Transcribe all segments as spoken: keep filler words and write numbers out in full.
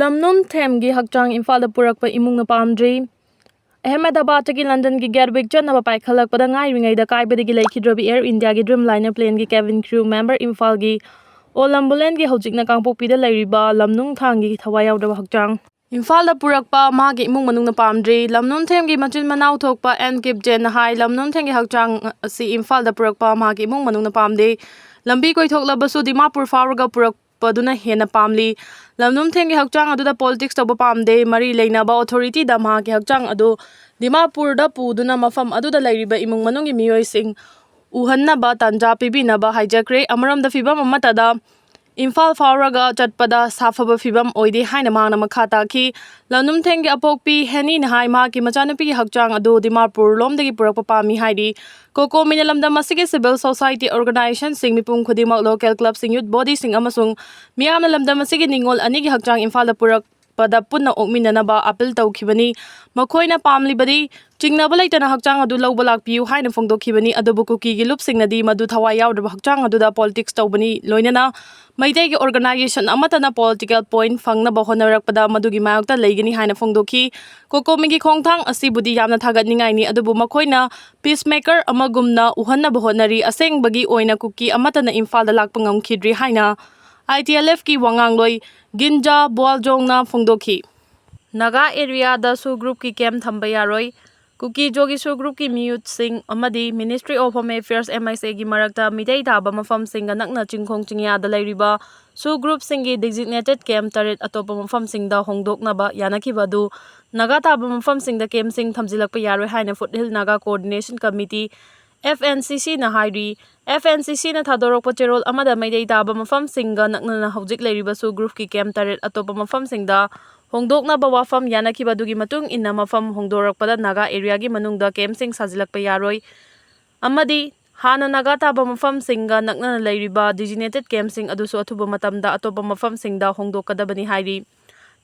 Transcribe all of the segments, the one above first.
ꯂꯝꯅꯨꯝ ꯊꯦꯝꯒꯤ ꯍꯛꯆꯥꯡ ꯏꯝꯐꯥꯜꯗ ꯄꯨꯔꯛꯄ ꯏꯃꯨꯡꯅ ꯄꯥꯝꯗ꯭ꯔꯤ꯫ ꯑꯍꯃꯦꯗꯥꯕꯥꯗꯇꯒꯤ ꯂꯟꯗꯟꯒꯤ ꯒꯦꯠꯋꯤꯛ ꯆꯠꯅꯕ ꯄꯥꯏꯈꯠꯂꯛꯄꯗ ꯉꯥꯏꯔꯤꯉꯩꯗ ꯀꯥꯏꯕꯗꯒꯤ ꯂꯩꯈꯤꯗ꯭ꯔꯕꯤ ꯑꯦꯌꯔ ꯏꯟꯗꯤꯌꯥꯒꯤ ꯗ꯭ꯔꯤꯝ ꯂꯥꯏꯅꯔ ꯄ꯭ꯂꯦꯟꯒꯤ ꯀꯦꯕꯤꯟ ꯀ꯭ꯔꯨ ꯃꯦꯝꯕꯔ ꯏꯝꯐꯥꯜꯒꯤ ꯑꯣꯜ ꯑꯦꯝꯕꯨꯂꯦꯟꯁꯒꯤ ꯍꯧꯖꯤꯛꯅ ꯀꯥꯡꯄꯣꯛꯄꯤꯗ ꯂꯩꯔꯤꯕ ꯂꯝꯅꯨꯡ ꯊꯥꯡꯒꯤ ꯊꯋꯥꯏ ꯌꯥꯎꯗ꯭ꯔꯕ ꯍꯛꯆꯥꯡ ꯏꯝꯐꯥꯜꯗ ꯄꯨꯔꯛꯄ ꯃꯍꯥꯛꯀꯤ ꯏꯃꯨꯡ ꯃꯅꯨꯡꯅ ꯄꯥꯝꯗ꯭ꯔꯤ꯫ ꯂꯝꯅꯨꯡ ꯊꯦꯝꯒꯤ ꯃꯆꯤꯟ ꯃꯅꯥꯎ ꯊꯣꯛꯄ ꯑꯦꯟ ꯀꯤꯞꯖꯦꯟꯅ ꯍꯥꯏ, ꯂꯝꯅꯨꯡ ꯊꯦꯝꯒꯤ ꯍꯛꯆꯥꯡ ꯑꯁꯤ ꯏꯝꯐꯥꯜꯗ ꯄꯨꯔꯛꯄ ꯃꯍꯥꯛꯀꯤ ꯏꯃꯨꯡ ꯃꯅꯨꯡꯅ ꯄꯥꯝꯗꯦ꯫ ꯂꯝꯕꯤ ꯀꯣꯏꯊꯣꯛꯂꯕꯁꯨ ꯗꯤꯃꯥꯄꯨꯔ ꯐꯥꯎꯔꯒ ꯄꯨꯔꯛꯄꯗꯨꯅ ꯍꯦꯟꯅ ꯄꯥꯝꯂꯤ꯫ ꯂꯝꯅꯨꯡ ꯊꯦꯝꯒꯤ ꯍꯛꯆꯥꯡ ꯑꯗꯨꯗ ꯄꯣꯂꯤꯇꯤꯛꯁ ꯇꯧꯕ ꯄꯥꯝꯗꯦ꯫ ꯃꯔꯤ ꯂꯩꯅꯕ ꯑꯣꯊꯣꯔꯤꯇꯤꯗ ꯃꯍꯥꯛꯀꯤ ꯍꯛꯆꯥꯡ ꯑꯗꯨ ꯗꯤꯃꯥꯄꯨꯔꯗ ꯄꯨꯗꯨꯅ ꯃꯐꯝ ꯑꯗꯨꯗ ꯂꯩꯔꯤꯕ ꯏꯃꯨꯡ ꯃꯅꯨꯡꯒꯤ ꯃꯤꯑꯣꯏꯁꯤꯡ ꯎꯍꯟꯅꯕ ꯇꯥꯟꯖꯥ ꯄꯤꯕꯤꯅꯕ ꯍꯥꯏꯖꯈ꯭ꯔꯦ꯫ ꯑꯃꯔꯣꯝꯗ ꯐꯤꯕꯝ ꯑꯃꯠꯇꯗ ꯏꯝꯐꯥꯜ ꯐꯥꯎꯔꯒ ꯆꯠꯄꯗ ꯁꯥꯐꯕ ꯐꯤꯕꯝ ꯑꯣꯏꯗꯦ ꯍꯥꯏꯅ ꯃꯍꯥꯛꯅ ꯃꯈꯥ ꯇꯥꯈꯤ꯫ ꯂꯝꯅꯨꯡꯊꯦꯝꯒꯤ ꯑꯄꯣꯛꯄꯤ ꯍꯦꯅꯤꯅ ꯍꯥꯏ, ꯃꯍꯥꯛꯀꯤ ꯃꯆꯥꯅꯨꯄꯤꯒꯤ ꯍꯛꯆꯥꯡ ꯑꯗꯨ ꯗꯤꯃꯥꯄꯨꯔ ꯂꯣꯝꯗꯒꯤ ꯄꯨꯔꯛꯄ ꯄꯥꯝꯃꯤ ꯍꯥꯏꯔꯤ꯫ ꯀꯣꯀꯣꯃꯤꯅ ꯂꯝꯗꯝ ꯑꯁꯤꯒꯤ ꯁꯤꯚꯤꯜ ꯁꯣꯁꯥꯏꯇꯤ ꯑꯣꯔꯒꯅꯥꯏꯖꯦꯁꯟꯁꯤꯡ, ꯃꯤꯄꯨꯝ ꯈꯨꯗꯤꯡꯃꯛ, ꯂꯣꯀꯦꯜ ꯀ꯭ꯂꯕꯁꯤꯡ, ꯌꯨꯠ ꯕꯣꯗꯤꯁꯤꯡ ꯑꯃꯁꯨꯡ ꯃꯤꯌꯥꯝꯅ ꯂꯝꯗꯝ ꯑꯁꯤꯒꯤ ꯅꯤꯉꯣꯜ ꯑꯅꯤꯒꯤ ꯍꯛꯆꯥꯡ ꯏꯝꯐꯥꯜꯗ ꯄꯨꯔꯛꯄꯗ ꯄꯨꯟꯅ ꯑꯣꯛꯃꯤꯟꯅꯅꯕ ꯑꯥꯄꯤꯜ ꯇꯧꯈꯤꯕꯅꯤ꯫ ꯃꯈꯣꯏꯅ ꯄꯥꯝꯂꯤꯕꯗꯤ ꯆꯤꯡꯅꯕ ꯂꯩꯇꯅ ꯍꯛꯆꯥꯡ ꯑꯗꯨ ꯂꯧꯕ ꯂꯥꯛꯄꯤꯌꯨ ꯍꯥꯏꯅ ꯐꯣꯡꯗꯣꯛꯈꯤꯕꯅꯤ꯫ ꯑꯗꯨꯕꯨ ꯀꯨꯀꯤꯒꯤ ꯂꯨꯞꯁꯤꯡꯅꯗꯤ ꯃꯗꯨ ꯊꯋꯥꯏ ꯌꯥꯎꯗ꯭ꯔꯕ ꯍꯛꯆꯥꯡ ꯑꯗꯨꯗ ꯄꯣꯂꯤꯇꯤꯛꯁ ꯇꯧꯕꯅꯤ, ꯂꯣꯏꯅꯅ ꯃꯩꯇꯩꯒꯤ ꯑꯣꯔꯒꯅꯥꯏꯖꯦꯁꯟ ꯑꯃꯠꯇꯅ ꯄꯣꯂꯤꯇꯤꯀꯦꯜ ꯄꯣꯏꯟꯠ ꯐꯪꯅꯕ ꯍꯣꯠꯅꯔꯛꯄꯗ ꯃꯗꯨꯒꯤ ꯃꯥꯌꯣꯛꯇ ꯂꯩꯒꯅꯤ ꯍꯥꯏꯅ ꯐꯣꯡꯗꯣꯛꯈꯤ꯫ ꯀꯣꯀꯣꯃꯤꯒꯤ ꯈꯣꯡꯊꯥꯡ ꯑꯁꯤꯕꯨꯗꯤ ꯌꯥꯝꯅ ꯊꯥꯒꯠꯅꯤꯡꯉꯥꯏꯅꯤ, ꯑꯗꯨꯕꯨ ꯃꯈꯣꯏꯅ ꯄꯤꯁꯃꯦꯀꯔ ꯑꯃꯒꯨꯝꯅ ꯎꯍꯟꯅꯕ ꯍꯣꯠꯅꯔꯤ꯫ ꯑꯁꯦꯡꯕꯒꯤ ꯑꯣꯏꯅ ꯀꯨꯀꯤ ꯑꯃꯠꯇꯅ ꯏꯝꯐꯥꯜꯗ ꯂꯥꯛꯄ ꯉꯝꯈꯤꯗ꯭ꯔꯤ ꯍꯥꯏꯅ ꯑꯥꯏ ꯇꯤ ꯑꯦꯜ ꯑꯦꯐꯀꯤ ꯋꯥꯉꯥꯡꯂꯣꯏ ꯒꯤꯟꯖꯥ ꯕꯣꯜꯖꯣꯡꯅ ꯐꯣꯡꯗꯣꯛꯈꯤ꯫ ꯅꯥꯒꯥ ꯑꯦꯔꯤꯌꯥꯗ ꯁꯨ ꯒ꯭ꯔꯨꯞꯀꯤ ꯀꯦꯝꯞ ꯊꯝꯕ ꯌꯥꯔꯣꯏ꯫ ꯀꯨꯀꯤ ꯖꯣꯒꯤ ꯁꯨ ꯒ꯭ꯔꯨꯞꯀꯤ ꯃꯤꯍꯨꯠꯁꯤꯡ ꯑꯃꯗꯤ ministry of home affairs, M I C ꯑꯦꯒꯤ ꯃꯔꯛꯇ ꯃꯤꯇꯩ ꯇꯥꯕ ꯃꯐꯝꯁꯤꯡꯒ ꯅꯛꯅ ꯆꯤꯡꯈꯣꯡ ꯆꯤꯡꯌꯥꯗ ꯂꯩꯔꯤꯕ ꯁꯨ ꯒ꯭ꯔꯨꯞꯁꯤꯡꯒꯤ ꯗꯤꯖꯤꯒꯅꯦꯇꯦꯗ ꯀꯦꯝꯞ ꯇꯔꯦꯠ ꯑꯇꯣꯞꯄ ꯃꯐꯝꯁꯤꯡꯗ ꯍꯣꯡꯗꯣꯛꯅꯕ ꯌꯥꯅꯈꯤꯕ ꯑꯗꯨ ꯅꯥꯒꯥ ꯇꯥꯕ ꯃꯐꯝꯁꯤꯡꯗ ꯀꯦꯝꯞꯁꯤꯡ ꯊꯝꯖꯤꯜꯂꯛꯄ ꯌꯥꯔꯣꯏ ꯍꯥꯏꯅ foothill Naga coordination committee, F N C ꯁꯤꯅ ꯍꯥꯏꯔꯤ꯫ ꯑꯦꯐ ꯑꯦꯟ ꯁꯤ ꯁꯤꯅ ꯊꯥꯗꯣꯔꯛꯄ ꯆꯦꯔꯣꯜ ꯑꯃꯗ ꯃꯩꯇꯩ ꯇꯥꯕ ꯃꯐꯝꯁꯤꯡꯒ ꯅꯛꯅꯅ ꯍꯧꯖꯤꯛ ꯂꯩꯔꯤꯕ ꯁꯨ ꯒ꯭ꯔꯨꯞꯀꯤ ꯀꯦꯝꯞ ꯇꯔꯦꯠ ꯑꯇꯣꯞꯄ ꯃꯐꯝꯁꯤꯡꯗ ꯍꯣꯡꯗꯣꯛꯅꯕ ꯋꯥꯐꯝ ꯌꯥꯅꯈꯤꯕ ꯑꯗꯨꯒꯤ ꯃꯇꯨꯡ ꯏꯟꯅ ꯃꯐꯝ ꯍꯣꯡꯗꯣꯔꯛꯄꯗ ꯅꯥꯒꯥ ꯑꯦꯔꯤꯌꯥꯒꯤ ꯃꯅꯨꯡꯗ ꯀꯦꯝꯞꯁꯤꯡ ꯁꯥꯖꯤꯜꯂꯛꯄ ꯌꯥꯔꯣꯏ ꯑꯃꯗꯤ ꯍꯥꯟꯅ ꯅꯥꯒꯥ ꯇꯥꯕ ꯃꯐꯝꯁꯤꯡꯒ ꯅꯛꯅꯅ ꯂꯩꯔꯤꯕ ꯗꯤꯖꯤꯅꯦꯇꯦꯗ ꯀꯦꯝꯞꯁꯤꯡ ꯑꯗꯨꯁꯨ ꯑꯊꯨꯕ ꯃꯇꯝꯗ ꯑꯇꯣꯞꯄ ꯃꯐꯝꯁꯤꯡꯗ ꯍꯣꯡꯗꯣꯛꯀꯗꯕꯅꯤ ꯍꯥꯏꯔꯤ꯫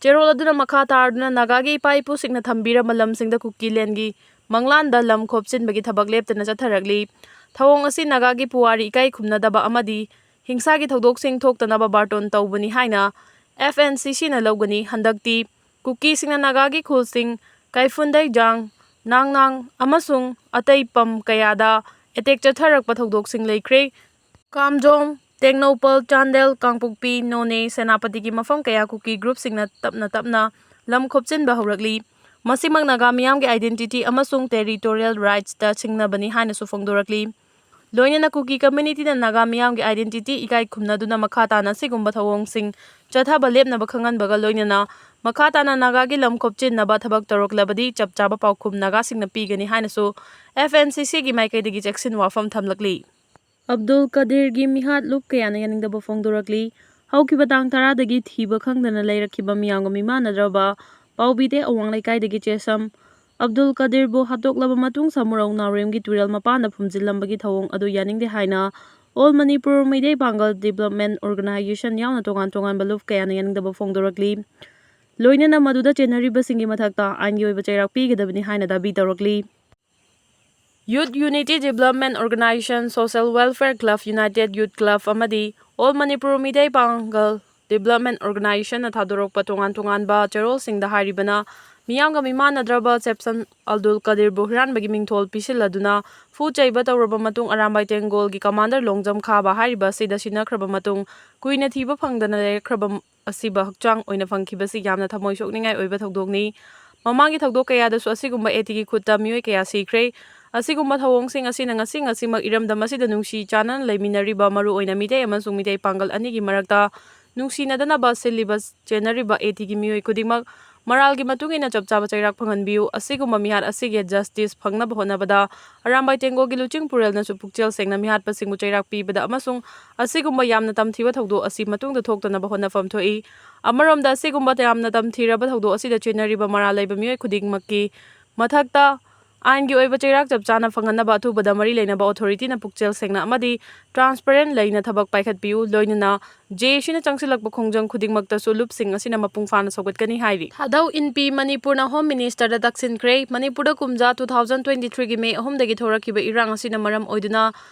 ꯆꯦꯔꯣꯜ ꯑꯗꯨꯅ ꯃꯈꯥ ꯇꯥꯔꯗꯨꯅ ꯅꯥꯒꯥꯒꯤ ꯏꯄꯥ ꯏꯄꯨꯁꯤꯡꯅ ꯊꯝꯕꯤꯔꯝꯕ ꯂꯝꯁꯤꯡꯗ ꯀꯨꯀꯤ ꯂꯦꯟꯒꯤ ꯃꯪꯂꯥꯟꯗ ꯂꯝ ꯈꯣꯞꯆꯤꯟꯕꯒꯤ ꯊꯕꯛ ꯂꯦꯞꯇꯅ ꯆꯠꯊꯔꯛꯂꯤ꯫ ꯊꯧꯑꯣꯡ ꯑꯁꯤ ꯅꯥꯒꯥꯒꯤ ꯄꯨꯋꯥꯔꯤ ꯏꯀꯥꯏ ꯈꯨꯝꯅꯗꯕ ꯑꯃꯗꯤ ꯍꯤꯡꯁꯥꯒꯤ ꯊꯧꯗꯣꯛꯁꯤꯡ ꯊꯣꯛꯇꯅꯕ ꯕꯥꯔꯇꯣꯟ ꯇꯧꯕꯅꯤ ꯍꯥꯏꯅ ꯑꯦꯐ ꯑꯦꯟ ꯁꯤ ꯁꯤꯅ ꯂꯧꯒꯅꯤ꯫ ꯍꯟꯗꯛꯇꯤ ꯀꯨꯀꯤꯁꯤꯡꯅ ꯅꯥꯒꯥꯒꯤ ꯈꯨꯜꯁꯤꯡ ꯀꯩꯐꯨꯟꯗꯩꯖꯥꯡ, ꯅꯥꯡꯅꯥꯡ ꯑꯃꯁꯨꯡ ꯑꯇꯩ ꯄꯝ ꯀꯌꯥꯗ ꯑꯦꯇꯦꯛ ꯆꯠꯊꯔꯛꯄ ꯊꯧꯗꯣꯛꯁꯤꯡ ꯂꯩꯈ꯭ꯔꯦ꯫ ꯀꯥꯝꯖꯣꯡ, ꯇꯦꯡꯅꯧꯄꯜ, ꯆꯥꯟꯗꯦꯜ, ꯀꯥꯡꯄꯣꯛꯄꯤ, ꯅꯣꯅꯦ, ꯁꯦꯅꯥꯄꯇꯤꯒꯤ ꯃꯐꯝ ꯀꯌꯥ ꯀꯨꯀꯤ ꯒ꯭ꯔꯨꯞꯁꯤꯡꯅ ꯇꯞꯅ ꯇꯞꯅ ꯂꯝ ꯈꯣꯞꯆꯤꯟꯕ ꯍꯧꯔꯛꯂꯤ꯫ ꯃꯁꯤꯃꯛ ꯅꯥꯒꯥ ꯃꯤꯌꯥꯝꯒꯤ identity ꯑꯃꯁꯨꯡ territorial rightsꯇ ꯁꯤꯡꯅꯕꯅꯤ ꯍꯥꯏꯅꯁꯨ ꯐꯣꯡꯗꯣꯔꯛꯂꯤ꯫ ꯂꯣꯏꯅꯅ ꯀꯨꯀꯤ communityꯅ ꯅꯥꯒꯥ ꯃꯤꯌꯥꯝꯒꯤ identity ꯏꯀꯥꯏ ꯈꯨꯝꯅꯗꯨꯅ ꯃꯈꯥ ꯇꯥꯅ ꯑꯁꯤꯒꯨꯝꯕ ꯊꯧꯑꯣꯡꯁꯤꯡ ꯆꯠꯊꯕ ꯂꯦꯞꯅꯕ ꯈꯪꯍꯟꯕꯒ ꯂꯣꯏꯅꯅ ꯃꯈꯥ ꯇꯥꯅ ꯅꯥꯒꯥꯒꯤ ꯂꯝ ꯈꯣꯞꯆꯤꯟꯅꯕ ꯊꯕꯛ ꯇꯧꯔꯛꯂꯕꯗꯤ ꯆꯞ ꯆꯥꯕ ꯄꯥꯎꯈꯨꯝ ꯅꯥꯒꯥꯁꯤꯡꯅ ꯄꯤꯒꯅꯤ ꯍꯥꯏꯅꯁꯨ ꯑꯦꯐ ꯑꯦꯟ ꯁꯤ ꯁꯤꯒꯤ ꯃꯥꯏꯀꯩꯗꯒꯤ ꯆꯦꯛꯁꯤꯟ ꯋꯥꯐꯝ ꯊꯝꯂꯛꯂꯤ꯫ ꯑꯕꯗꯨꯜ ꯀꯗꯤꯔꯒꯤ ꯃꯤꯍꯥꯠ ꯂꯨꯞ ꯀꯌꯥꯅ ꯌꯥꯅꯤꯡꯗꯕ ꯐꯣꯡꯗꯣꯔꯛꯂꯤ꯫ ꯍꯧꯈꯤꯕ ꯇꯥꯡ ꯇꯔꯥꯗꯒꯤ ꯊꯤꯕ ꯈꯪꯗꯅ ꯂꯩꯔꯛꯈꯤꯕ ꯃꯤꯌꯥꯝꯒ ꯃꯤꯃꯥꯟꯅꯗ꯭ꯔꯕ ꯄꯥꯎꯕꯤꯗꯦ ꯑꯋꯥꯡ ꯂꯩꯀꯥꯏꯗꯒꯤ ꯆꯦꯁꯝ ꯑꯕꯗꯨꯜ ꯀꯗꯤꯔꯕꯨ ꯍꯥꯠꯇꯣꯛꯂꯕ ꯃꯇꯨꯡ ꯁꯃꯨꯔꯧ ꯅꯥꯎꯔꯦꯝꯒꯤ ꯇꯨꯔꯦꯜ ꯃꯄꯥꯟꯗ ꯐꯨꯝꯖꯤꯜꯂꯝꯕꯒꯤ ꯊꯧꯑꯣꯡ ꯑꯗꯨ ꯌꯥꯅꯤꯡꯗꯦ ꯍꯥꯏꯅ All Manipur Meitei Pangal Development Organization ꯌꯥꯎꯅ ꯇꯣꯉꯥꯟ ꯇꯣꯉꯥꯟꯕ ꯂꯨꯞ ꯀꯌꯥꯅ ꯌꯥꯅꯤꯡꯗꯕ ꯐꯣꯡꯗꯣꯔꯛꯂꯤ꯫ ꯂꯣꯏꯅꯅ ꯃꯗꯨꯗ ꯆꯦꯟꯅꯔꯤꯕꯁꯤꯡꯒꯤ ꯃꯊꯛꯇ ꯑꯥꯏꯟꯒꯤ ꯑꯣꯏꯕ ꯆꯩꯔꯥꯛ ꯄꯤꯒꯗꯕꯅꯤ ꯍꯥꯏꯅ Dhabi ꯇꯧꯔꯛꯂꯤ꯫ Youth Unity Development Organization, Social Welfare Club, United Youth Club ꯑꯃꯗꯤ All Manipur Meitei Pangal Development Organizationꯅ ꯊꯥꯗꯣꯔꯛꯄ ꯇꯣꯉꯥꯟ ꯇꯣꯉꯥꯟꯕ ꯆꯦꯔꯣꯜꯁꯤꯡꯗ ꯍꯥꯏꯔꯤꯕꯅ, ꯃꯤꯌꯥꯝꯒ ꯃꯤꯃꯥꯟꯅꯗ꯭ꯔꯕ ꯆꯦꯞꯁꯟ ꯑꯕꯗꯨꯜ ꯀꯗꯤꯔꯕꯨ ꯍꯨꯔꯥꯟꯕꯒꯤ ꯃꯤꯡꯊꯣꯜ ꯄꯤꯁꯤꯜꯂꯗꯨꯅ ꯐꯨ ꯆꯩꯕ ꯇꯧꯔꯕ ꯃꯇꯨꯡ, ꯑꯔꯥꯝꯕꯥꯏ ꯇꯦꯡꯒꯣꯜꯒꯤ commander ꯂꯣꯡꯖꯝ ꯈꯥꯕ ꯍꯥꯏꯔꯤꯕ ꯑꯁꯤꯗ ꯁꯤꯟꯅꯈ꯭ꯔꯕ ꯃꯇꯨꯡ, ꯀꯨꯏꯅ ꯊꯤꯕ ꯐꯪꯗꯅ ꯂꯩꯔꯛꯈ꯭ꯔꯕ ꯑꯁꯤꯕ ꯍꯛꯆꯥꯡ ꯑꯣꯏꯅ ꯐꯪꯈꯤꯕꯁꯤ ꯌꯥꯝꯅ ꯊꯃꯣꯏ ꯁꯣꯛꯅꯤꯡꯉꯥꯏ ꯑꯣꯏꯕ ꯊꯧꯗꯣꯛꯅꯤ꯫ ꯃꯃꯥꯡꯒꯤ ꯊꯧꯗꯣꯛ ꯀꯌꯥꯗꯁꯨ ꯑꯁꯤꯒꯨꯝꯕ ꯑꯦꯇꯤꯒꯤ ꯈꯨꯠꯇ ꯃꯤꯑꯣꯏ ꯀꯌꯥ ꯁꯤꯈ꯭ꯔꯦ꯫ ꯑꯁꯤꯒꯨꯝꯕ ꯊꯧꯑꯣꯡꯁꯤꯡ ꯑꯁꯤꯅ ꯉꯁꯤ ꯉꯁꯤꯃꯛ ꯏꯔꯝꯗꯝ ꯑꯁꯤꯗ ꯅꯨꯡꯁꯤ ꯆꯥꯟꯅꯅ ꯂꯩꯃꯤꯟꯅꯔꯤꯕ ꯃꯔꯨꯑꯣꯏꯅ ꯃꯤꯇꯩ ꯑꯃꯁꯨꯡ ꯃꯤꯇꯩ ꯄꯥꯡꯒꯜ ꯑꯅꯤꯒꯤ ꯃꯔꯛꯇ ꯅꯨꯡꯁꯤꯅꯗꯅꯕ ꯁꯤꯜꯂꯤꯕ ꯆꯦꯟꯅꯔꯤꯕ ꯑꯦꯇꯤꯒꯤ ꯃꯤꯑꯣꯏ ꯈꯨꯗꯤꯡꯃꯛ ꯃꯔꯥꯜꯒꯤ ꯃꯇꯨꯡ ꯏꯟꯅ ꯆꯞ ꯆꯥꯕ ꯆꯩꯔꯥꯛ ꯐꯪꯍꯟꯕꯤꯌꯨ꯫ ꯑꯁꯤꯒꯨꯝꯕ ꯃꯤꯍꯥꯠ ꯑꯁꯤꯒꯤ justice ꯐꯪꯅꯕ ꯍꯣꯠꯅꯕꯗ ꯑꯔꯥꯝꯕꯥꯏ ꯇꯦꯡꯒꯣꯜꯒꯤ ꯂꯨꯆꯤꯡ ꯄꯨꯔꯦꯜꯅꯁꯨ ꯄꯨꯛꯆꯦꯜ ꯁꯦꯡꯅ ꯃꯤꯍꯥꯠꯄꯁꯤꯡꯕꯨ ꯆꯩꯔꯥꯛ ꯄꯤꯕꯗ ꯑꯃꯁꯨꯡ ꯑꯁꯤꯒꯨꯝꯕ ꯌꯥꯝꯅ ꯇꯝꯊꯤꯕ ꯊꯧꯗꯣꯛ ꯑꯁꯤ ꯃꯇꯨꯡꯗ ꯊꯣꯛꯇꯅꯕ ꯍꯣꯠꯅꯐꯝ ꯊꯣꯛꯏ꯫ ꯑꯃꯔꯣꯝꯗ, ꯑꯁꯤꯒꯨꯝꯕ ꯌꯥꯝꯅ ꯇꯝꯊꯤꯔꯕ ꯊꯧꯗꯣꯛ ꯑꯁꯤꯗ ꯆꯦꯟꯅꯔꯤꯕ ꯃꯔꯥꯜ ꯂꯩꯕ ꯃꯤꯑꯣꯏ ꯈꯨꯗꯤꯡꯃꯛꯀꯤ ꯃꯊꯛꯇ ꯑꯥꯏꯟꯒꯤ ꯑꯣꯏꯕ ꯆꯩꯔꯥꯛ ꯆꯞ ꯆꯥꯅ ꯐꯪꯍꯟꯅꯕ ꯑꯊꯨꯕꯗ ꯃꯔꯤ ꯂꯩꯅꯕ authorityꯅ ꯄꯨꯛꯆꯦꯜ ꯁꯦꯡꯅ ꯑꯃꯗꯤ transparent ꯂꯩꯅ ꯊꯕꯛ ꯄꯥꯏꯈꯠꯄꯤꯌꯨ꯫ ꯂꯣꯏꯅꯅ ꯖꯦ ꯑꯦ ꯁꯤꯅ ꯆꯪꯁꯤꯜꯂꯛꯄ ꯈꯣꯡꯖꯪ ꯈꯨꯗꯤꯡꯃꯛꯇꯁꯨ ꯂꯨꯞꯁꯤꯡ ꯑꯁꯤꯅ ꯃꯄꯨꯡ ꯐꯥꯅ ꯁꯧꯒꯠꯀꯅꯤ ꯍꯥꯏꯔꯤ꯫ ꯊꯥꯗꯧ ꯏꯟꯄꯤ ꯃꯅꯤꯄꯨꯔꯅ Home Ministerꯗ ꯇꯛꯁꯤꯟꯈ꯭ꯔꯦ꯫ ꯃꯅꯤꯄꯨꯔꯗ ꯀꯨꯝꯖꯥ two thousand twenty threeꯒꯤ ꯃꯦ ꯑꯍꯨꯝꯗꯒꯤ ꯊꯣꯔꯛꯈꯤꯕ ꯏꯔꯥꯡ ꯑꯁꯤꯅ ꯃꯔꯝ ꯑꯣꯏꯗꯨꯅ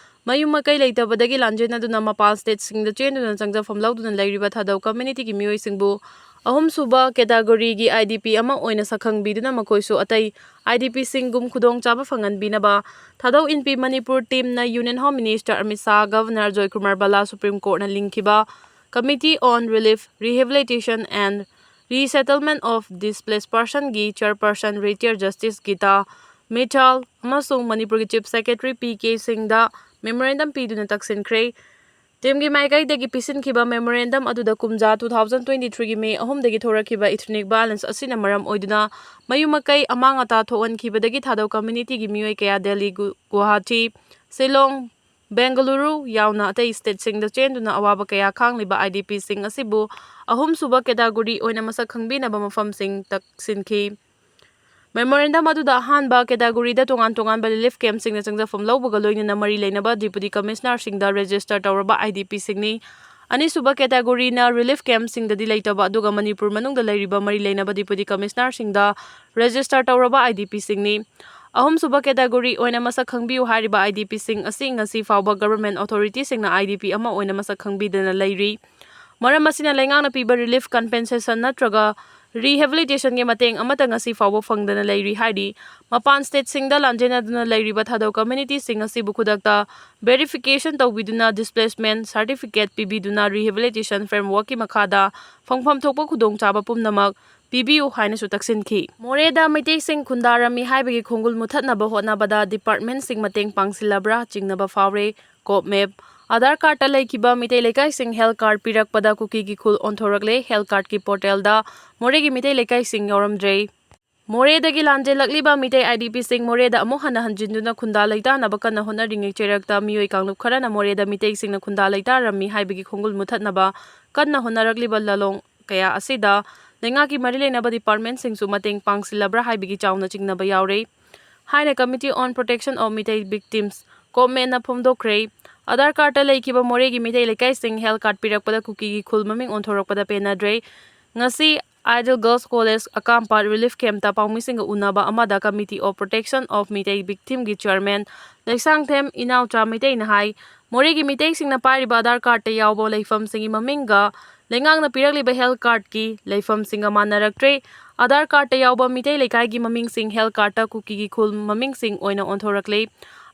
ꯃꯌꯨꯝ ꯃꯀꯩ ꯂꯩꯇꯕꯗꯒꯤ ꯂꯥꯟꯖꯦꯟꯅꯗꯨꯅ ꯃꯄꯥꯟ ꯁ꯭ꯇꯦꯠꯁꯤꯡꯗ ꯆꯦꯟꯗꯨꯅ ꯆꯪꯖꯐꯝ ꯂꯧꯗꯨꯅ ꯂꯩꯔꯤꯕ ꯊꯥꯗꯧ ꯀꯝꯃ꯭ꯌꯨꯅꯤꯇꯤꯒꯤ ꯃꯤꯑꯣꯏꯁꯤꯡꯕꯨ ꯑꯍꯨꯝꯁꯨꯕ ꯀꯦꯇꯥꯒꯣꯔꯤꯒꯤ ꯑꯥꯏ ꯗꯤ ꯄꯤ ꯑꯃ ꯑꯣꯏꯅ ꯁꯛꯈꯪꯕꯤꯗꯨꯅ ꯃꯈꯣꯏꯁꯨ ꯑꯇꯩ ꯑꯥꯏ ꯗꯤ ꯄꯤꯁꯤꯡꯒꯨꯝ ꯈꯨꯗꯣꯡꯆꯥꯕ ꯐꯪꯍꯟꯕꯤꯅꯕ ꯊꯥꯗꯧ ꯏꯟꯄꯤ Manipur team union home minister Amit Shah, governor Joykumar Bhalla, supreme ꯀꯣꯔꯠꯅ ꯂꯤꯡꯈꯤꯕ Committee on Relief, Rehabilitation and Resettlement of Displaced Personsꯒꯤ chairperson retired justice Gita Mittal ꯑꯃꯁꯨꯡ ꯃꯅꯤꯄꯨꯔꯒꯤ ꯆꯤꯐ ꯁꯦꯀ꯭ꯔꯦꯇꯔꯤ ꯄꯤ ꯀꯦ ꯁꯤꯡꯗ ꯃꯦꯃꯣꯔꯦꯟꯗꯝ ꯄꯤꯗꯨꯅ ꯇꯛꯁꯤꯟꯈ꯭ꯔꯦ꯫ ꯇꯤꯝꯒꯤ ꯃꯥꯏꯀꯩꯗꯒꯤ ꯄꯤꯁꯤꯟꯈꯤꯕ ꯃꯦꯃꯣꯔꯦꯟꯗꯝ ꯑꯗꯨꯗ ꯀꯨꯝꯖꯥ two thousand twenty threeꯒꯤ ꯃꯦ ꯑꯍꯨꯝꯗꯒꯤ ꯊꯣꯔꯛꯈꯤꯕ ethnic violence ꯑꯁꯤꯅ ꯃꯔꯝ ꯑꯣꯏꯗꯨꯅ ꯃꯌꯨꯝ ꯃꯀꯩ ꯑꯃꯥꯡ ꯑꯇꯥ ꯊꯣꯛꯍꯟꯈꯤꯕꯗꯒꯤ ꯊꯥꯗꯧ ꯀꯝꯃ꯭ꯌꯨꯅꯤꯇꯤꯒꯤ ꯃꯤꯑꯣꯏ ꯀꯌꯥ ꯗꯦꯜꯂꯤ, ꯒꯨ-, ꯒꯨꯋꯥꯍꯥꯇꯤ, ꯁꯤꯂꯣꯡ, ꯕꯦꯡꯒꯂꯨꯔꯨ ꯌꯥꯎꯅ ꯑꯇꯩ ꯁ꯭ꯇꯦꯠꯁꯤꯡꯗ ꯆꯦꯟꯗꯨꯅ ꯑꯋꯥꯕ ꯀꯌꯥ ꯈꯥꯡꯂꯤꯕ ꯑꯥꯏ ꯗꯤ ꯄꯤꯁꯤꯡ ꯑꯁꯤꯕꯨ ꯑꯍꯨꯝꯁꯨꯕ ꯀꯦꯇꯥꯒꯣꯔꯤ ꯑꯣꯏꯅ ꯃꯁꯛ ꯈꯪꯕꯤꯅꯕ ꯃꯐꯝꯁꯤꯡ ꯇꯛꯁꯤꯟꯈꯤ꯫ ꯃꯦꯃꯣꯔꯦꯟꯗꯝ ꯑꯗꯨꯗ ꯑꯍꯥꯟꯕ ꯀꯦꯇꯥꯒꯣꯔꯤꯗ ꯇꯣꯉꯥꯟ ꯇꯣꯉꯥꯟꯕ ꯔꯤꯂꯤꯐ ꯀꯦꯝꯞꯁꯤꯡꯗ ꯆꯪꯖꯐꯝ ꯂꯧꯕꯒ ꯂꯣꯏꯅꯅ ꯃꯔꯤ ꯂꯩꯅꯕ ꯗꯤꯄꯨꯇꯤ ꯀꯃꯤꯁꯅꯔꯁꯤꯡꯗ ꯔꯦꯖꯤꯁꯇꯔ ꯇꯧꯔꯕ ꯑꯥꯏ ꯗꯤ ꯄꯤꯁꯤꯡꯅꯤ꯫ ꯑꯅꯤꯁꯨꯕ ꯀꯦꯇꯥꯒꯣꯔꯤꯅ ꯔꯤꯂꯤꯐ ꯀꯦꯝꯞꯁꯤꯡꯗꯗꯤ ꯂꯩꯇꯕ ꯑꯗꯨꯒ ꯃꯅꯤꯄꯨꯔ ꯃꯅꯨꯡꯗ ꯂꯩꯔꯤꯕ ꯃꯔꯤ ꯂꯩꯅꯕ ꯗꯤꯄꯨꯇꯤ ꯀꯃꯤꯁꯅꯔꯁꯤꯡꯗ ꯔꯦꯖꯤꯁꯇꯔ ꯇꯧꯔꯕ ꯑꯥꯏ ꯗꯤ ꯄꯤꯁꯤꯡꯅꯤ꯫ ꯑꯍꯨꯝꯁꯨꯕ ꯀꯦꯇꯥꯒꯣꯔꯤ ꯑꯣꯏꯅ ꯃꯁꯛ ꯈꯪꯕꯤꯌꯨ ꯍꯥꯏꯔꯤꯕ ꯑꯥꯏ ꯗꯤ ꯄꯤꯁꯤꯡ ꯑꯁꯤ ꯉꯁꯤ ꯐꯥꯎꯕ ꯒꯚꯔꯟꯃꯦꯟꯠ ꯑꯣꯊꯣꯔꯤꯇꯤꯁꯤꯡꯅ ꯑꯥꯏ ꯗꯤ ꯄꯤ ꯑꯃ ꯑꯣꯏꯅ ꯃꯁꯛ ꯈꯪꯕꯤꯗꯅ ꯂꯩꯔꯤ꯫ ꯃꯔꯝ ꯑꯁꯤꯅ ꯂꯩꯉꯥꯛꯅ ꯄꯤꯕ ꯔꯤꯂꯤꯐ, ꯀꯝꯄꯦꯟꯁꯦꯁꯟ ꯅꯠꯇ꯭ꯔꯒ ꯔꯤꯍꯦꯕꯤꯂꯤꯇꯦꯁꯟꯒꯤ ꯃꯇꯦꯡ ꯑꯃꯠꯇ ꯉꯁꯤ ꯐꯥꯎꯕ ꯐꯪꯗꯅ ꯂꯩꯔꯤ ꯍꯥꯏꯔꯤ꯫ ꯃꯄꯥꯟ ꯁ꯭ꯇꯦꯠꯁꯤꯡꯗ ꯂꯥꯟꯖꯦꯟꯅꯗꯨꯅ ꯂꯩꯔꯤꯕ ꯊꯥꯗꯧ ꯀꯝꯃ꯭ꯌꯨꯅꯤꯇꯤꯁꯤꯡ ꯑꯁꯤꯕꯨ ꯈꯨꯗꯛꯇ ꯚꯦꯔꯤꯐꯤꯀꯦꯁꯟ ꯇꯧꯕꯤꯗꯨꯅ ꯗꯤꯁꯄ꯭ꯂꯦꯁꯃꯦꯟꯠ ꯁꯥꯔꯇꯤꯐꯤꯀꯦꯠ ꯄꯤꯕꯤꯗꯨꯅ ꯔꯤꯍꯦꯕꯤꯂꯤꯇꯦꯁꯟ ꯐ꯭ꯔꯦꯝꯋꯔꯛꯀꯤ ꯃꯈꯥꯗ ꯐꯪꯐꯝ ꯊꯣꯛꯄ ꯈꯨꯗꯣꯡꯆꯥꯕ ꯄꯨꯝꯅꯃꯛ ꯄꯤꯕꯤꯌꯨ ꯍꯥꯏꯅꯁꯨ ꯇꯛꯁꯤꯟꯈꯤ꯫ ꯃꯣꯔꯦꯗ ꯃꯩꯇꯩꯁꯤꯡ ꯈꯨꯟꯗꯥꯔꯝꯃꯤ ꯍꯥꯏꯕꯒꯤ ꯈꯣꯡꯒꯨꯜ ꯃꯨꯊꯠꯅꯕ ꯍꯣꯠꯅꯕꯗ ꯗꯤꯄꯥꯔꯠꯃꯦꯟꯠꯁꯤꯡ ꯃꯇꯦꯡ ꯄꯥꯡꯁꯤꯜꯂꯕ꯭ꯔꯥ ꯆꯤꯡꯅꯕ ꯐꯥꯎꯔꯦ꯫ ꯀꯣꯞ ꯃꯦꯞ꯫ ꯑꯥꯙꯥꯔ ꯀꯥꯔꯗꯇ ꯂꯩꯈꯤꯕ ꯃꯤꯇꯩ ꯂꯩꯀꯥꯏꯁꯤꯡ ꯍꯦꯜꯊ ꯀꯥꯔꯗ ꯄꯤꯔꯛꯄꯗ ꯀꯨꯀꯤꯒꯤ ꯈꯨꯜ ꯑꯣꯟꯊꯣꯔꯛꯂꯦ꯫ ꯍꯦꯜꯊ ꯀꯥꯔꯗꯀꯤ ꯄꯣꯔꯇꯦꯜꯗ ꯃꯣꯔꯦꯒꯤ ꯃꯤꯇꯩ ꯂꯩꯀꯥꯏꯁꯤꯡ ꯌꯥꯎꯔꯝꯗ꯭ꯔꯦ꯫ ꯃꯣꯔꯦꯗꯒꯤ ꯂꯥꯟꯖꯦꯜꯂꯛꯂꯤꯕ ꯃꯤꯇꯩ ꯑꯥꯏ ꯗꯤ ꯄꯤꯁꯤꯡ ꯃꯣꯔꯦꯗ ꯑꯃꯨꯛ ꯍꯟꯅ ꯍꯟꯖꯤꯟꯗꯨꯅ ꯈꯨꯟꯗꯥ ꯂꯩꯇꯥꯅꯕ ꯀꯟꯅ ꯍꯣꯠꯅꯔꯤꯉꯩ ꯆꯩꯔꯛꯇ ꯃꯤꯑꯣꯏ ꯀꯥꯡꯂꯨꯞ ꯈꯔꯅ ꯃꯣꯔꯦꯗ ꯃꯤꯇꯩꯁꯤꯡꯅ ꯈꯨꯟꯗꯥ ꯂꯩꯇꯥꯔꯝꯃꯤ ꯍꯥꯏꯕꯒꯤ ꯈꯣꯡꯒꯨꯜ ꯃꯨꯊꯠꯅꯕ ꯀꯟꯅ ꯍꯣꯠꯅꯔꯛꯂꯤꯕ ꯂꯥꯂꯣꯡ ꯀꯌꯥ ꯑꯁꯤꯗ ꯂꯩꯉꯥꯛꯀꯤ ꯃꯔꯤ ꯂꯩꯅꯕ ꯗꯤꯄꯥꯔꯠꯃꯦꯟꯠꯁꯤꯡꯁꯨ ꯃꯇꯦꯡ ꯄꯥꯡꯁꯤꯜꯂꯕ꯭ꯔꯥ ꯍꯥꯏꯕꯒꯤ ꯆꯥꯎꯅ ꯆꯤꯡꯅꯕ ꯌꯥꯎꯔꯦ ꯍꯥꯏꯅ Committee on Protection of Meitei Victims, ꯀꯣꯞꯃꯦꯠꯅ ꯐꯣꯡꯗꯣꯛꯈ꯭ꯔꯦ꯫ Aadhaar ꯀꯥꯔꯗꯇ ꯂꯩꯈꯤꯕ ꯃꯣꯔꯦꯒꯤ ꯃꯤꯇꯩ ꯂꯩꯀꯥꯏꯁꯤꯡ ꯍꯦꯜꯊ ꯀꯥꯔꯗ ꯄꯤꯔꯛꯄꯗ ꯀꯨꯀꯤꯒꯤ ꯈꯨꯜ ꯃꯃꯤꯡ ꯑꯣꯟꯊꯣꯔꯛꯄꯗ ꯄꯦꯟꯅꯗ꯭ꯔꯦ꯫ ꯉꯁꯤ Ideal Girls College ꯑꯀꯥꯝꯄꯥꯠ relief campꯇ ꯄꯥꯎꯃꯤꯁꯤꯡꯒ ꯎꯅꯕ ꯑꯃꯗ Committee of Protection of Meitei Victimꯒꯤ chairman Leishangthem ꯏꯅꯥꯎꯆꯥ ꯃꯩꯇꯩꯅ ꯍꯥꯏ, ꯃꯣꯔꯦꯒꯤ ꯃꯤꯇꯩꯁꯤꯡꯅ ꯄꯥꯏꯔꯤꯕ ꯑꯥꯙꯥꯔ ꯀꯥꯔꯠꯇ ꯌꯥꯎꯕ ꯂꯩꯐꯝꯁꯤꯡꯒꯤ ꯃꯃꯤꯡꯒ ꯂꯩꯉꯥꯛꯅ ꯄꯤꯔꯛꯂꯤꯕ health cardꯀꯤ ꯂꯩꯐꯝꯁꯤꯡꯒ ꯃꯥꯟꯅꯔꯛꯇ꯭ꯔꯦ꯫ ꯑꯥꯙꯥꯔ ꯀꯥꯔꯠꯇ ꯌꯥꯎꯕ ꯃꯤꯇꯩ ꯂꯩꯀꯥꯏꯒꯤ ꯃꯃꯤꯡꯁꯤꯡ health cardꯇ ꯀꯨꯀꯤꯒꯤ ꯈꯨꯜ ꯃꯃꯤꯡꯁꯤꯡ ꯑꯣꯏꯅ ꯑꯣꯟꯊꯣꯔꯛꯂꯦ꯫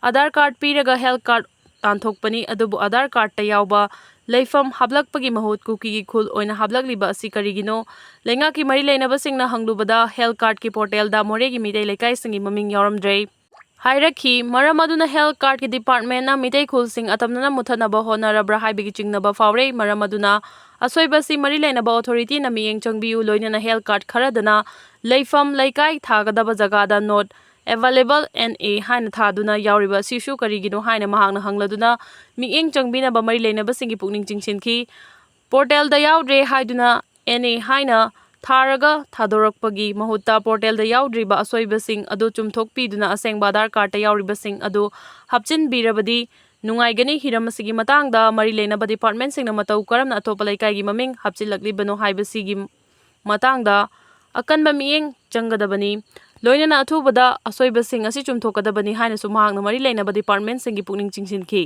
ꯑꯥꯙꯥꯔ ꯀꯥꯔꯠ ꯄꯤꯔꯒ health card ꯇꯥꯟꯊꯣꯛꯄꯅꯤ, ꯑꯗꯨꯕꯨ ꯑꯥꯙꯥꯔ ꯀꯥꯔꯠꯇ ꯌꯥꯎꯕ ꯂꯩꯐꯝ ꯍꯥꯞꯂꯛꯄꯒꯤ ꯃꯍꯨꯠ ꯀꯨꯀꯤꯒꯤ ꯈꯨꯜ ꯑꯣꯏꯅ ꯍꯥꯞꯂꯛꯂꯤꯕ ꯑꯁꯤ ꯀꯔꯤꯒꯤꯅꯣ? ꯂꯩꯉꯥꯛꯀꯤ ꯃꯔꯤ ꯂꯩꯅꯕꯁꯤꯡꯅ ꯍꯪꯂꯨꯕꯗ health cardꯀꯤ portalꯗ ꯃꯣꯔꯦꯒꯤ ꯃꯤꯇꯩ ꯂꯩꯀꯥꯏꯁꯤꯡꯒꯤ ꯃꯃꯤꯡ ꯌꯥꯎꯔꯝꯗ꯭ꯔꯦ ꯍꯥꯏꯔꯛꯈꯤ꯫ ꯃꯔꯝ ꯑꯗꯨꯅ health cardꯀꯤ departmentꯅ ꯃꯤꯇꯩ ꯈꯨꯜꯁꯤꯡ ꯑꯇꯝꯅꯅ ꯃꯨꯠꯊꯠꯅꯕ ꯍꯣꯠꯅꯔꯕ꯭ꯔꯥ ꯍꯥꯏꯕꯒꯤ ꯆꯤꯡꯅꯕ ꯐꯥꯎꯔꯦ꯫ ꯃꯔꯝ ꯑꯗꯨꯅ ꯑꯁꯣꯏꯕꯁꯤ ꯃꯔꯤ ꯂꯩꯅꯕ authorityꯅ ꯃꯤꯠꯌꯦꯡ ꯆꯪꯕꯤꯌꯨ, ꯂꯣꯏꯅꯅ health card ꯈꯔꯗꯅ ꯂꯩꯐꯝ ꯂꯩꯀꯥꯏ ꯊꯥꯒꯗꯕ ꯖꯒꯥꯗ not available N A ꯍꯥꯏꯅ ꯊꯥꯗꯨꯅ ꯌꯥꯎꯔꯤꯕ ꯑꯁꯤꯁꯨ ꯀꯔꯤꯒꯤꯅꯣ ꯍꯥꯏꯅ ꯃꯍꯥꯛꯅ ꯍꯪꯂꯗꯨꯅ ꯃꯤꯠꯌꯦꯡ ꯆꯪꯕꯤꯅꯕ ꯃꯔꯤ ꯂꯩꯅꯕꯁꯤꯡꯒꯤ ꯄꯨꯛꯅꯤꯡ ꯆꯤꯡꯁꯤꯟꯈꯤ꯫ Portalꯗ ꯌꯥꯎꯗ꯭ꯔꯦ ꯍꯥꯏꯗꯨꯅ N A ꯍꯥꯏꯅ ꯊꯥꯔꯒ ꯊꯥꯗꯣꯔꯛꯄꯒꯤ ꯃꯍꯨꯠꯇ portalꯗ ꯌꯥꯎꯗ꯭ꯔꯤꯕ ꯑꯁꯣꯏꯕꯁꯤꯡ ꯑꯗꯨ ꯆꯨꯝꯊꯣꯛꯄꯤꯗꯨꯅ ꯑꯁꯦꯡꯕ ꯑꯥꯙꯥꯔ ꯀꯥꯔꯠꯇ ꯌꯥꯎꯔꯤꯕꯁꯤꯡ ꯑꯗꯨ ꯍꯥꯞꯆꯤꯟꯕꯤꯔꯕꯗꯤ ꯅꯨꯡꯉꯥꯏꯒꯅꯤ꯫ ꯍꯤꯔꯝ ꯑꯁꯤꯒꯤ ꯃꯇꯥꯡꯗ ꯃꯔꯤ ꯂꯩꯅꯕ departmentꯁꯤꯡꯅ ꯃꯇꯧ ꯀꯔꯝꯅ ꯑꯇꯣꯞꯄ ꯂꯩꯀꯥꯏꯒꯤ ꯃꯃꯤꯡ ꯍꯥꯞꯆꯤꯜꯂꯛꯂꯤꯕꯅꯣ ꯍꯥꯏꯕꯁꯤꯒꯤ ꯃꯇꯥꯡꯗ ꯑꯀꯟꯕ ꯃꯤꯠꯌꯦꯡ ꯆꯪꯒꯗꯕꯅꯤ꯫ ꯂꯣꯏꯅꯅ ꯑꯊꯨꯕꯗ ꯑꯁꯣꯏꯕꯁꯤꯡ ꯑꯁꯤ ꯆꯨꯝꯊꯣꯛꯀꯗꯕꯅꯤ ꯍꯥꯏꯅꯁꯨ ꯃꯍꯥꯛꯅ ꯃꯔꯤ ꯂꯩꯅꯕ departmentꯁꯤꯡꯒꯤ ꯄꯨꯛꯅꯤꯡ ꯆꯤꯡꯁꯤꯟꯈꯤ꯫